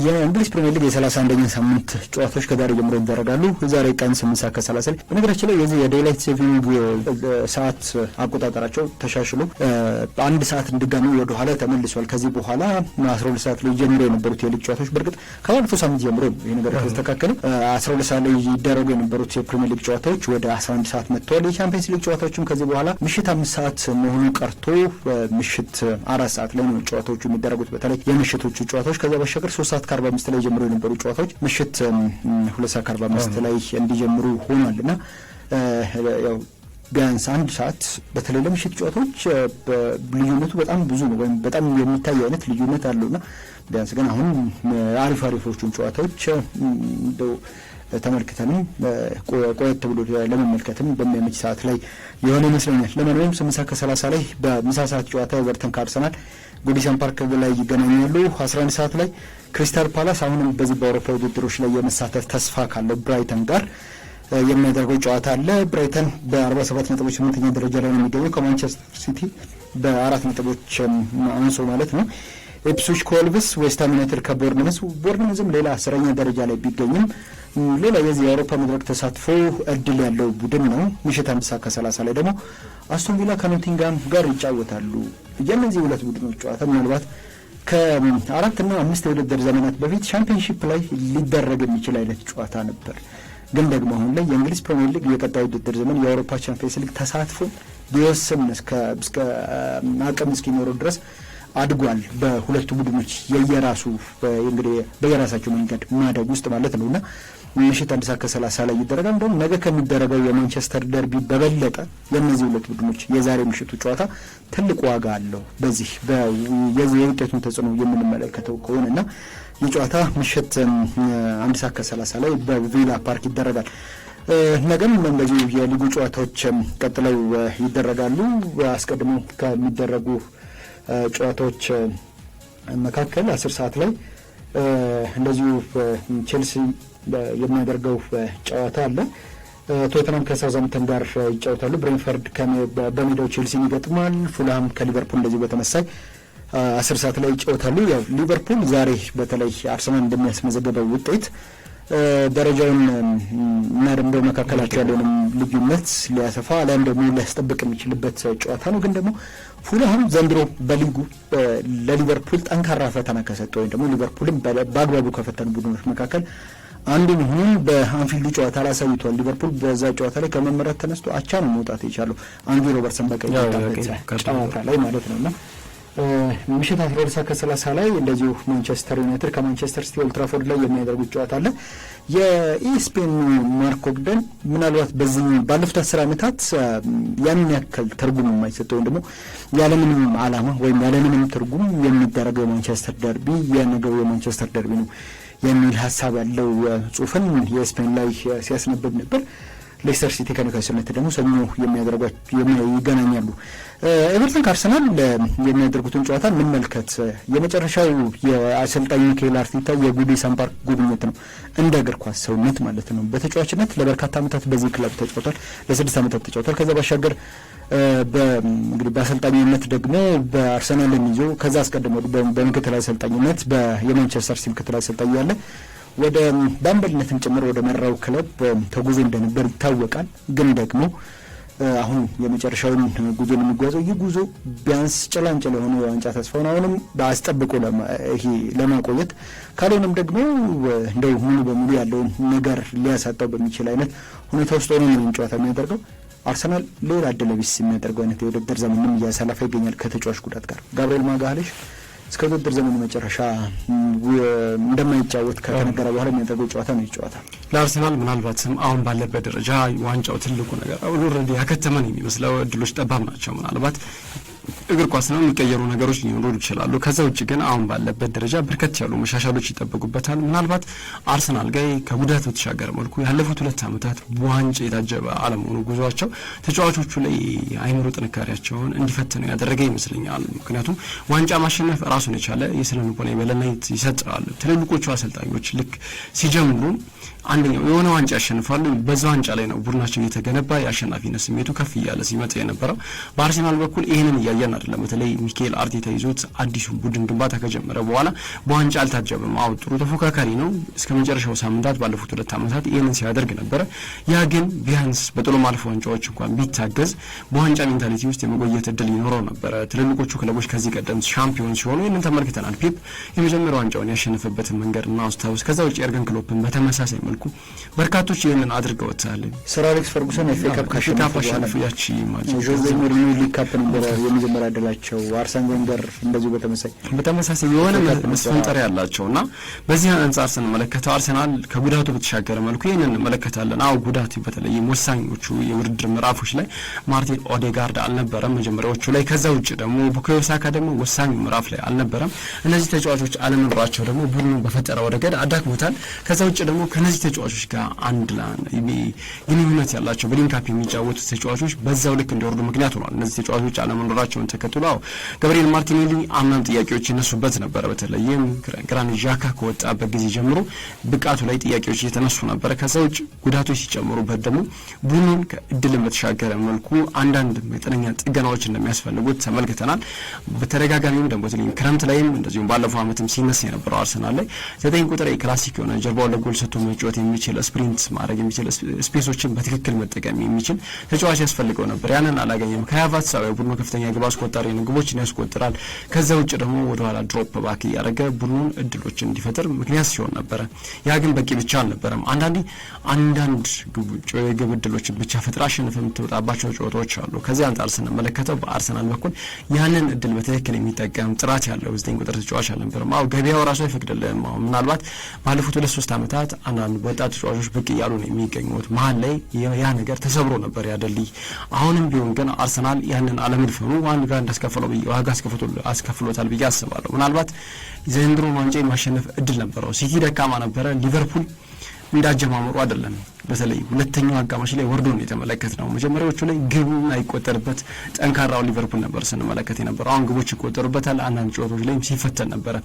የእንግሊዝ ፕሪሚየር ሊግ የ31ኛ ሳምንት ጨዋታዎች ከዛሬ ጀምሮ ይደረጋሉ። ዛሬ ቀን 8 ሰዓት ከ30 ላይ፣ በነገራችን ላይ የዚህ የ daylight saving ሰዓት አቆጣጠራቸው ተሻሽሎ አንድ ሰዓት ድጋሚ ወደ ኋላ ተመልሷል። ከዚህ በኋላ 12 ሰዓት ላይ ጀምሮ የነበሩት የሊግ ጨዋታዎች፣ በእርግጥ ከባለፈው ሳምንት ጀምሮ ይህ ነገር ከተስተካከለ፣ 12 ሰዓት ላይ ይደረጉ የነበሩት የፕሪሚየር ሊግ ጨዋታዎች ወደ 11 ሰዓት መጥተዋል። የቻምፒየንስ ሊግ ጨዋታዎችም ከዚህ በኋላ ምሽት 5 ሰዓት መሆኑ ቀርቶ ምሽት 4 ሰዓት ላይ ነው ጨዋታዎቹ የሚደረጉት፣ በተለይ የምሽቶቹ ጨዋታዎች። ከዚያ ባሻገር 3 ሰዓት ከ45 ላይ ጀምሮ የነበሩ ጨዋታዎች ምሽት 2 ሰዓት ከ45 ላይ እንዲጀምሩ ሆኗል። እና ያው ቢያንስ አንድ ሰዓት በተለይ ለምሽት ጨዋታዎች ልዩነቱ በጣም ብዙ ነው፣ ወይም በጣም የሚታይ አይነት ልዩነት አለውና ቢያንስ ግን አሁን አሪፍ አሪፎቹን ጨዋታዎች እንደው ተመልክተንም ቆየት ብሎ ለመመልከትም በሚያመች ሰዓት ላይ የሆነ ይመስለኛል። ለማንኛውም 8 ሰዓት ከ30 ላይ በምሳ ሰዓት ጨዋታ ኤቨርተን ከአርሰናል ጉዲሰን ፓርክ ላይ ይገናኛሉ። 11 ሰዓት ላይ ክሪስታል ፓላስ አሁንም በዚህ በአውሮፓ ውድድሮች ላይ የመሳተፍ ተስፋ ካለው ብራይተን ጋር የሚያደርገው ጨዋታ አለ። ብራይተን በ47 ነጥቦች ስምንተኛ ደረጃ ላይ ነው የሚገኘው፣ ከማንቸስተር ሲቲ በ4 ነጥቦች አንሶ ማለት ነው። ኢፕስዊች ከወልቭስ፣ ዌስትሃም ዩናይትድ ከቦርንመዝ፣ ቦርንመዝም ሌላ 10ኛ ደረጃ ላይ ቢገኝም ሌላ የዚህ የአውሮፓ መድረክ ተሳትፎ እድል ያለው ቡድን ነው። ምሽት 5 ሰዓት ከ30 ላይ ደግሞ አስቶን ቪላ ከኖቲንጋም ጋር ይጫወታሉ። የእነዚህ ሁለት ቡድኖች ጨዋታ ምናልባት ከአራትና አምስት የውድድር ዘመናት በፊት ሻምፒዮንሺፕ ላይ ሊደረግ የሚችል አይነት ጨዋታ ነበር። ግን ደግሞ አሁን ላይ የእንግሊዝ ፕሪሚየር ሊግ የቀጣዩ ውድድር ዘመን የአውሮፓ ቻምፒየንስ ሊግ ተሳትፎ ሊወስን እስከ አቅም እስኪኖረው ድረስ አድጓል። በሁለቱ ቡድኖች የየራሱ እንግዲህ በየራሳቸው መንገድ ማደግ ውስጥ ማለት ነው እና ምሽት 1 ሰዓት ከ30 ላይ ይደረጋል። እንደውም ነገ ከሚደረገው የማንቸስተር ደርቢ በበለጠ የእነዚህ ሁለት ቡድኖች የዛሬ ምሽቱ ጨዋታ ትልቅ ዋጋ አለው። በዚህ የውጤቱን ተጽዕኖ የምንመለከተው ከሆነ እና የጨዋታ ምሽት 1 ሰዓት ከ30 ላይ በቪላ ፓርክ ይደረጋል። ነገም እንደዚሁ የሊጉ ጨዋታዎች ቀጥለው ይደረጋሉ። አስቀድሞ ከሚደረጉ ጨዋታዎች መካከል 10 ሰዓት ላይ እንደዚሁ ቼልሲ የሚያደርገው ጨዋታ አለ። ቶተናም ከሳውዛምፕተን ጋር ይጫወታሉ። ብሬንፈርድ በሜዳው ቼልሲን ይገጥማል። ፉልሃም ከሊቨርፑል እንደዚሁ በተመሳሳይ 10 ሰዓት ላይ ይጫወታሉ። ያው ሊቨርፑል ዛሬ በተለይ አርሰናል እንደሚያስመዘገበው ውጤት ደረጃውን እና ደግሞ በመካከላቸው ያለውንም ልዩነት ሊያሰፋ አሊያም ደግሞ ሊያስጠብቅ የሚችልበት ጨዋታ ነው። ግን ደግሞ ፉልሃም ዘንድሮ በሊጉ ለሊቨርፑል ጠንካራ ፈተና ከሰጠ ወይም ደግሞ ሊቨርፑልም በአግባቡ ከፈተኑ ቡድኖች መካከል አንዱ መሆኑን በአንፊልዱ ጨዋታ ላይ አሳይቷል። ሊቨርፑል በዛ ጨዋታ ላይ ከመመራት ተነስቶ አቻ ነው መውጣት የቻለው፣ አንዲ ሮበርትሰን በቀይ የወጣበት ጨዋታ ላይ ማለት ነው። እና ምሽት 12 ሰዓት ከ30 ላይ እንደዚሁ ማንቸስተር ዩናይትድ ከማንቸስተር ሲቲ ኦልትራፎርድ ላይ የሚያደርጉት ጨዋታ አለ። የኢኤስፒኤኑ ማርክ ኦግደን ምናልባት በዚህ ባለፉት 10 ዓመታት ያን ያክል ትርጉም የማይሰጠው ወይም ደግሞ ያለምንም ዓላማ ወይም ያለምንም ትርጉም የሚደረገው የማንቸስተር ደርቢ የነገው የማንቸስተር ደርቢ ነው የሚል ሀሳብ ያለው ጽሁፍን የስፔን ላይ ሲያስነብብ ነበር። ሌስተር ሲቲ ከኒውካስል ዩናይትድ ደግሞ ሰኞ የሚያደርጓቸው ይገናኛሉ። ኤቨርተን ከአርሰናል የሚያደርጉትን ጨዋታ እንመልከት። የመጨረሻው የአሰልጣኝ ሚካኤል አርቴታ የጉዲሰን ፓርክ ጉብኝት ነው፣ እንደ እግር ኳስ ሰውነት ማለት ነው። በተጫዋችነት ለበርካታ ዓመታት በዚህ ክለብ ተጫውቷል፣ ለ6 ዓመታት ተጫውቷል። ከዛ ባሻገር እንግዲህ በአሰልጣኝነት ደግሞ በአርሰናልን ይዞ ከዛ አስቀድሞ በምክትል አሰልጣኝነት የማንቸስተር ሲቲ ምክትል አሰልጣኝ ያለ ወደ በአምበልነትም ጭምር ወደ መራው ክለብ ተጉዞ እንደነበር ይታወቃል። ግን ደግሞ አሁን የመጨረሻውን ጉዞ የሚጓዘው፣ ይህ ጉዞ ቢያንስ ጭላንጭል የሆነ የዋንጫ ተስፋውን አሁንም አስጠብቆ ይሄ ለማቆየት ካልሆነም ደግሞ እንደው ሙሉ በሙሉ ያለውን ነገር ሊያሳጣው በሚችል አይነት ሁኔታ ውስጥ ሆኖ ነው ጨዋታ የሚያደርገው። አርሰናል ሌላ እድለቢስ የሚያደርገው አይነት የውድድር ዘመንም እያሳለፈ ይገኛል ከተጫዋች ጉዳት ጋር። ጋብርኤል ማጋሌሽ እስከ ውድድር ዘመኑ መጨረሻ እንደማይጫወት ከተነገረ በኋላ የሚያደርገው ጨዋታ ነው ጨዋታ። ለአርሰናል ምናልባትም አሁን ባለበት ደረጃ ዋንጫው ትልቁ ነገር already ያከተመ ነው የሚመስለው። እድሎች ጠባብ ናቸው። ምናልባት እግር ኳስ ነው፣ የሚቀየሩ ነገሮች ሊኖሩ ይችላሉ። ከዛ ውጭ ግን አሁን ባለበት ደረጃ በርከት ያሉ መሻሻሎች ይጠበቁበታል። ምናልባት አርሰናል ጋር ከጉዳት በተሻገረ መልኩ ያለፉት 2 ዓመታት በዋንጫ የታጀበ አለመሆኑ ጉዟቸው ተጫዋቾቹ ላይ አይምሮ ጥንካሬያቸውን እንዲፈትነው ያደረገ ይመስለኛል። ምክንያቱም ዋንጫ ማሸነፍ ራሱን የቻለ የስነ ልቦና የበላይነት ይሰጣል። ትልልቆቹ አሰልጣኞች ልክ ሲጀምሩ አንደኛው የሆነ ዋንጫ ያሸንፋሉ። በዛ ዋንጫ ላይ ነው ቡድናቸው እየተገነባ የአሸናፊነት ስሜቱ ከፍ እያለ ሲመጣ የነበረው። በአርሰናል በኩል ይህንን እያየን ቡድን አይደለም። በተለይ ሚካኤል አርቴታ ይዞት አዲሱ ቡድን ግንባታ ከጀመረ በኋላ በዋንጫ አልታጀበም። አዎ ጥሩ ተፎካካሪ ነው። እስከ መጨረሻው ሳምንታት ባለፉት 2 ዓመታት ይህንን ሲያደርግ ነበረ። ያ ግን ቢያንስ በጥሎ ማለፍ ዋንጫዎች እንኳን ቢታገዝ በዋንጫ mentality ውስጥ የመቆየት እድል ይኖረው ነበረ። ትልልቆቹ ክለቦች ከዚህ ቀደም ሻምፒዮን ሲሆኑ ይህንን ተመልክተናል። ፔፕ የመጀመሪያው ዋንጫውን ያሸነፈበትን መንገድ እናስታውስ። ከዛ ውጭ የርገን ክሎፕን በተመሳሳይ መልኩ በርካቶች ይህንን አድርገውታል። ሰር አሌክስ ፈርጉሰን ኤፍ ኤ ካፕ ካሸነፉ ያቺ ጆዜ ሞሪኒዮ ሊግ ካፕ ነበረ የመጀመሪያ እድላቸው። አርሰን ቬንገር እንደዚሁ በተመሳሳይ የሆነ መስፈንጠሪያ ያላቸው እና በዚህ አንጻር ስንመለከተው አርሰናል ከጉዳቱ በተሻገረ መልኩ ይህንን እንመለከታለን። አዎ ጉዳቱ በተለይም ወሳኞቹ የውድድር ምዕራፎች ላይ ማርቲን ኦዴጋርድ አልነበረም መጀመሪያዎቹ ላይ። ከዛ ውጭ ደግሞ ቡካዮ ሳካ ደግሞ ወሳኙ ምዕራፍ ላይ አልነበረም። እነዚህ ተጫዋቾች አለመኖራቸው ደግሞ ቡድኑ በፈጠረው ረገድ አዳክሞታል። ከዛ ውጭ ደግሞ ከነዚህ ተጫዋቾች ጋር አንድ ግንኙነት ያላቸው በ link up የሚጫወቱ ተጫዋቾች በዛው ልክ እንዲወርዱ ምክንያት ሆኗል። እነዚህ ተጫዋቾች አለመኖራቸውን ተከትሎ አዎ ገብርኤል ማርቲኔሊ አምናም ጥያቄዎች ይነሱበት ነበረ። በተለይም ግራኒት ዣካ ከወጣበት ጊዜ ጀምሮ ብቃቱ ላይ ጥያቄዎች እየተነሱ ነበረ። ከዛ ውጭ ጉዳቶች ሲጨምሩበት ደግሞ ቡድኑን ከእድል በተሻገረ መልኩ አንዳንድ መጠነኛ ጥገናዎች እንደሚያስፈልጉት ተመልክተናል። በተደጋጋሚም ደግሞ በተለይም ክረምት ላይም እንደዚሁም ባለፈው ዓመትም ሲነሳ የነበረው አርሰናል ላይ 9 ቁጥር የ classic የሆነ ጀርባውን ለጎል ሰጥቶ መጫወት የሚችል፣ sprint ማድረግ የሚችል፣ space ኦችን በትክክል መጠቀም የሚችል ተጫዋች ያስፈልገው ነበር። ያንን አላገኘም። ካይ ሃቨርትዝ ቡድኑ ከፍተኛ ግብ አስቆጣሪ ነው፣ ግቦችን ያስቆጥራል። ከዛ ውጭ ደግሞ ወደኋላ drop back እያደረገ ቡድኑን እድሎችን እንዲፈጥር ምክንያት ሲሆን ነበረ። ያ ግን በቂ ብቻ አልነበረም። አንዳንዴ አንዳንድ የግብ እድሎችን ብቻ ፈጥራ አሸንፈ የምትወጣባቸው ጨዋታዎች አሉ። ከዚህ አንጻር ስንመለከተው በአርሰናል በኩል ያንን እድል በትክክል የሚጠቀም ጥራት ያለው 9 ቁጥር ተጫዋች አልነበረም። አዎ ገበያው ራሱ አይፈቅድልህም። አሁን ምናልባት ባለፉት 2-3 ዓመታት አንዳንድ ወጣት ተጫዋቾች ብቅ እያሉ ነው የሚገኙት። መሀል ላይ ያ ነገር ተሰብሮ ነበር ያደልይ። አሁንም ቢሆን ግን አርሰናል ያንን አለመድፈኑ ዋጋ እንዳስከፈለው ዋጋ አስከፍሎታል ብዬ አስባለሁ። ምናልባት ዘንድሮ ዋንጫ የማሸነፍ እድል ነበረው። ሲቲ ደካማ ነበረ። ሊቨርፑል እንዳጀማመሩ አይደለም። በተለይ ሁለተኛው አጋማሽ ላይ ወርዶ ነው የተመለከትነው። መጀመሪያዎቹ ላይ ግብ አይቆጠርበት ጠንካራው ሊቨርፑል ነበር ስንመለከት የነበረው። አሁን ግቦች ይቆጠሩበታል። አንዳንድ ጨዋታዎች ላይም ሲፈተን ነበረ።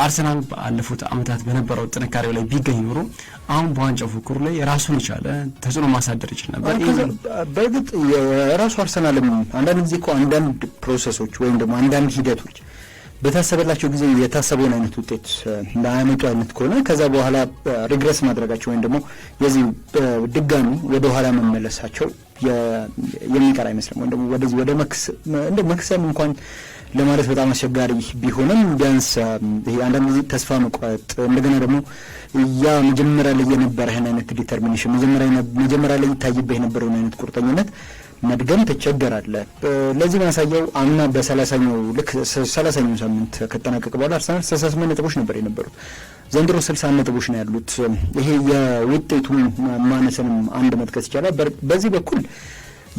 አርሰናል ባለፉት ዓመታት በነበረው ጥንካሬው ላይ ቢገኝ ኖሮ አሁን በዋንጫው ፉክክሩ ላይ ራሱን የቻለ ተጽዕኖ ማሳደር ይችል ነበር። በእርግጥ የራሱ አርሰናልም አንዳንድ ጊዜ እኮ አንዳንድ process ኦች ወይም ደግሞ አንዳንድ ሂደቶች በታሰበላቸው ጊዜ የታሰበውን አይነት ውጤት እንዳያመጡ አይነት ከሆነ ከዛ በኋላ regress ማድረጋቸው ወይም ደግሞ የዚህ ድጋሚ ወደ ኋላ መመለሳቸው የሚቀር አይመስልም። ወይም ደግሞ ወደዚህ ወደ መክሰም እንኳን ለማለት በጣም አስቸጋሪ ቢሆንም ቢያንስ ይሄ አንዳንድ ጊዜ ተስፋ መቁረጥ እንደገና ደግሞ ያ መጀመሪያ ላይ የነበረህን አይነት determination መጀመሪያ ላይ ይታይብህ የነበረውን አይነት ቁርጠኝነት መድገም ትቸገራለህ። ለዚህ ማሳያው አምና በሰላሳኛው ልክ 30ኛው ሳምንት ከተጠናቀቀ በኋላ አርሰናል 68 ነጥቦች ነበር የነበሩት። ዘንድሮ 60 ነጥቦች ነው ያሉት። ይሄ የውጤቱን ማነስንም አንድ መጥቀስ ይቻላል። በዚህ በኩል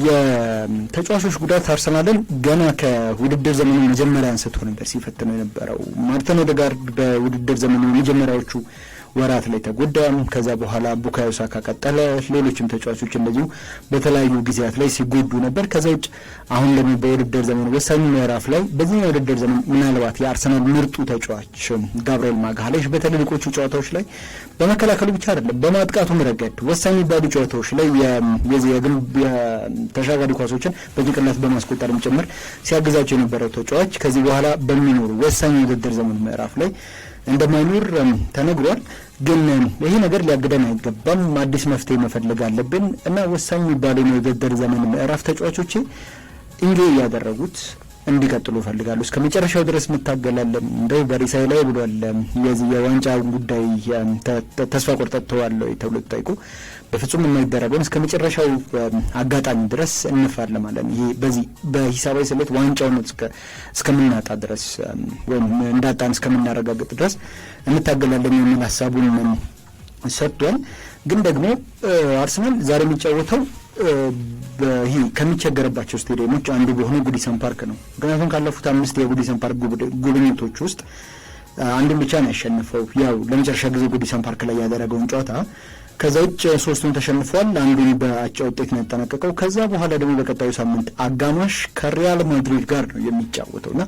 የተጫዋቾች ጉዳት አርሰናልን ገና ከውድድር ዘመኑ መጀመሪያ አንስቶ ነበር ሲፈትነው የነበረው። ማርቲን ኦዴጋርድ በውድድር ዘመኑ መጀመሪያዎቹ ወራት ላይ ተጎዳ። ከዛ በኋላ ቡካዮ ሳካ ቀጠለ። ሌሎችም ተጫዋቾች እንደዚሁ በተለያዩ ጊዜያት ላይ ሲጎዱ ነበር። ከዛ ውጭ አሁን ደግሞ በውድድር ዘመኑ ወሳኙ ምዕራፍ ላይ በዚህኛው ውድድር ዘመን ምናልባት የአርሰናል ምርጡ ተጫዋች ጋብርኤል ማጋሌሽ በትልልቆቹ ጨዋታዎች ላይ በመከላከሉ ብቻ አይደለም በማጥቃቱም ረገድ ወሳኝ የሚባሉ ጨዋታዎች ላይ የተሻጋሪ ኳሶችን በጭንቅላት በማስቆጠርም ጭምር ሲያግዛቸው የነበረው ተጫዋች ከዚህ በኋላ በሚኖሩ ወሳኝ የውድድር ዘመን ምዕራፍ ላይ እንደማይኖር ተነግሯል። ግን ይሄ ነገር ሊያግደን አይገባም። አዲስ መፍትሄ መፈለግ አለብን እና ወሳኝ የሚባለው የውድድር ዘመን ምዕራፍ ተጫዋቾቼ enjoy እያደረጉት እንዲቀጥሉ እፈልጋለሁ። እስከ መጨረሻው ድረስ እንታገላለን። እንደው በሬሳዬ ላይ ብሏል። የዚህ የዋንጫ ጉዳይ ተስፋ ቆርጠዋል ተብሎ ተጠይቆ በፍጹም የማይደረገውን እስከ መጨረሻው አጋጣሚ ድረስ እንፋለማለን። ይሄ በዚህ በሂሳባዊ ስሌት ዋንጫውን እስከምናጣ ድረስ ወይም እንዳጣን እስከምናረጋግጥ ድረስ እንታገላለን የሚል ሀሳቡን ሰጥቷል። ግን ደግሞ አርሰናል ዛሬ የሚጫወተው ይሄ ከሚቸገርባቸው ስቴዲየሞች አንዱ በሆነ ጉዲሰን ፓርክ ነው። ምክንያቱም ካለፉት 5 የጉዲሰን ፓርክ ጉብኝቶች ውስጥ አንዱን ብቻ ነው ያሸነፈው። ያው ለመጨረሻ ጊዜ ጉዲሰን ፓርክ ላይ ያደረገውን ጨዋታ ከዛ ውጭ 3ቱን ተሸንፏል። አንዱን በአቻ ውጤት ነው ያጠናቀቀው። ከዛ በኋላ ደግሞ በቀጣዩ ሳምንት አጋማሽ ከሪያል ማድሪድ ጋር ነው የሚጫወተውና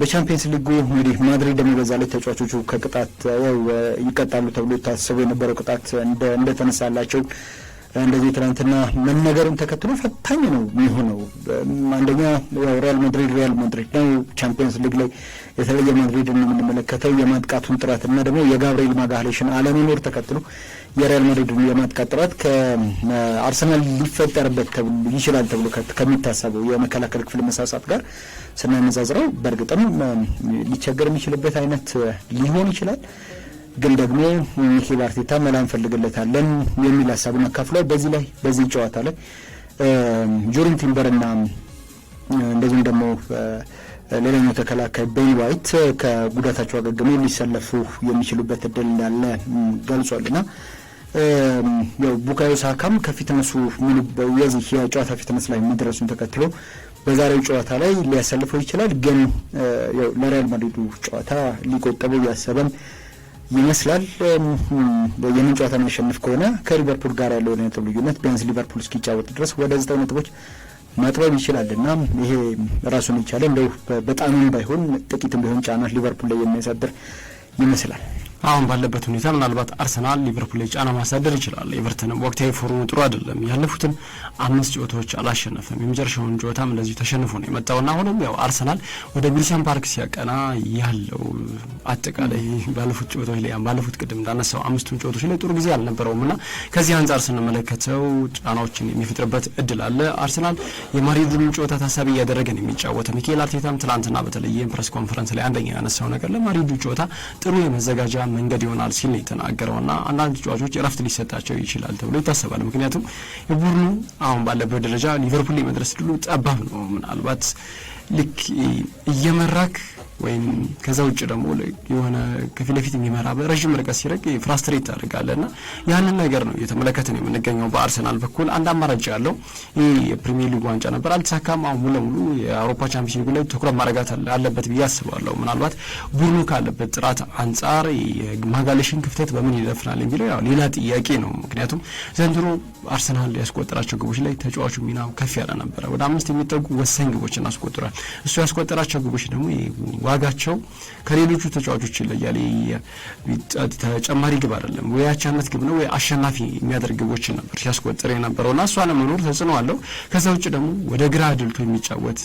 በቻምፒየንስ ሊጉ እንግዲህ ማድሪድ ደግሞ በዛ ላይ ተጫዋቾቹ ከቅጣት ያው ይቀጣሉ ተብሎ ታስቦ የነበረው ቅጣት እንደተነሳላቸው እንደዚህ ትናንትና መነገሩን ተከትሎ ፈታኝ ነው የሚሆነው። አንደኛ ያው ሪያል ማድሪድ ሪያል ማድሪድ ነው። ቻምፒየንስ ሊግ ላይ የተለየ ማድሪድን ነው የምንመለከተው። የማጥቃቱን ጥራት እና ደግሞ የጋብርኤል ማጋሌሽን አለመኖር ተከትሎ የሪያል ማድሪድን የማጥቃት ጥራት ከአርሰናል ሊፈጠርበት ይችላል ተብሎ ከሚታሰበው የመከላከል ክፍል መሳሳት ጋር ስናነጻጽረው በእርግጥም ሊቸገር የሚችልበት አይነት ሊሆን ይችላል። ግን ደግሞ ሚኬል አርቴታ መላ እንፈልግለታለን የሚል ሀሳቡን አካፍሏል። በዚህ ላይ በዚህ ጨዋታ ላይ ጁሪን ቲምበርና እንደዚሁም ደግሞ ሌላኛው ተከላካይ ቤን ዋይት ከጉዳታቸው አገግመው ሊሰለፉ የሚችሉበት እድል እንዳለ ገልጿል እና ያው ቡካዮ ሳካም ከ fitness ኡ ሙሉ የዚህ የጨዋታ fitness ላይ መድረሱን ተከትሎ በዛሬው ጨዋታ ላይ ሊያሰልፈው ይችላል። ግን ያው ለሪያል ማድሪዱ ጨዋታ ሊቆጠበው ያሰበም ይመስላል። ይህንን ጨዋታ የሚያሸንፍ ከሆነ ከሊቨርፑል ጋር ያለው የነጥብ ልዩነት ቢያንስ ሊቨርፑል እስኪጫወት ድረስ ወደ 9 ነጥቦች ማጥበብ ይችላል እና ይሄ ራሱን የቻለ እንደው በጣምም ባይሆን ጥቂትም ቢሆን ጫና ሊቨርፑል ላይ የሚያሳድር ይመስላል። አሁን ባለበት ሁኔታ ምናልባት አርሰናል ሊቨርፑል ላይ ጫና ማሳደር ይችላል። ኤቨርተንም ወቅታዊ form ኡ ጥሩ አይደለም። ያለፉትን 5 ጨዋታዎች አላሸነፈም። የመጨረሻውን ጨዋታም እንደዚሁ ተሸንፎ ነው የመጣውና አሁንም ያው አርሰናል ወደ ዊልሰን ፓርክ ሲያቀና ያለው አጠቃላይ ባለፉት ጨዋታዎች ላይ ባለፉት ቅድም እንዳነሳው 5ቱም ጨዋታዎች ላይ ጥሩ ጊዜ አልነበረውም እና ከዚህ አንጻር ስንመለከተው ጫናዎችን የሚፈጥርበት እድል አለ። አርሰናል የማድሪድን ጨዋታ ታሳቢ እያደረገ ነው የሚጫወተው። ሚኬል አርቴታም ትላንትና በተለየ press conference ላይ አንደኛ ያነሳው ነገር ለማድሪዱ ጨዋታ ጥሩ የመዘጋጃ መንገድ ይሆናል ሲል ነው የተናገረውና አንዳንድ ተጫዋቾች እረፍት ሊሰጣቸው ይችላል ተብሎ ይታሰባል። ምክንያቱም የቡድኑ አሁን ባለበት ደረጃ ሊቨርፑል የመድረስ እድሉ ጠባብ ነው። ምናልባት ልክ እየመራክ ወይም ከዛ ውጭ ደግሞ የሆነ ከፊት ለፊት የሚመራ በረዥም ርቀት ሲርቅ frustrate ታደርጋለህና ያንን ነገር ነው እየተመለከትን የምንገኘው። በአርሰናል በኩል አንድ አማራጭ ያለው ይህ የፕሪሚየር ሊግ ዋንጫ ነበር፣ አልተሳካም። አሁን ሙሉ ለሙሉ የአውሮፓ ቻምፒየንስ ሊግ ላይ ትኩረት ማድረግ አለበት ብዬ አስባለሁ። ምናልባት ቡድኑ ካለበት ጥራት አንጻር የማጋሌሽን ክፍተት በምን ይደፍናል የሚለው ያው ሌላ ጥያቄ ነው። ምክንያቱም ዘንድሮ አርሰናል ያስቆጠራቸው ግቦች ላይ ተጫዋቹ ሚናው ከፍ ያለ ነበረ። ወደ 5 የሚጠጉ ወሳኝ ግቦችን አስቆጥሯል። እሱ ያስቆጠራቸው ግቦች ደግሞ ዋጋቸው ከሌሎቹ ተጫዋቾች ይለያል። ተጨማሪ ግብ አይደለም ወይ አቻነት ግብ ነው ወይ አሸናፊ የሚያደርግ ግቦችን ነበር ሲያስቆጥር የነበረውና እሱ አለመኖር ተጽዕኖ አለው። ከዛ ውጭ ደግሞ ወደ ግራ አድልቶ የሚጫወት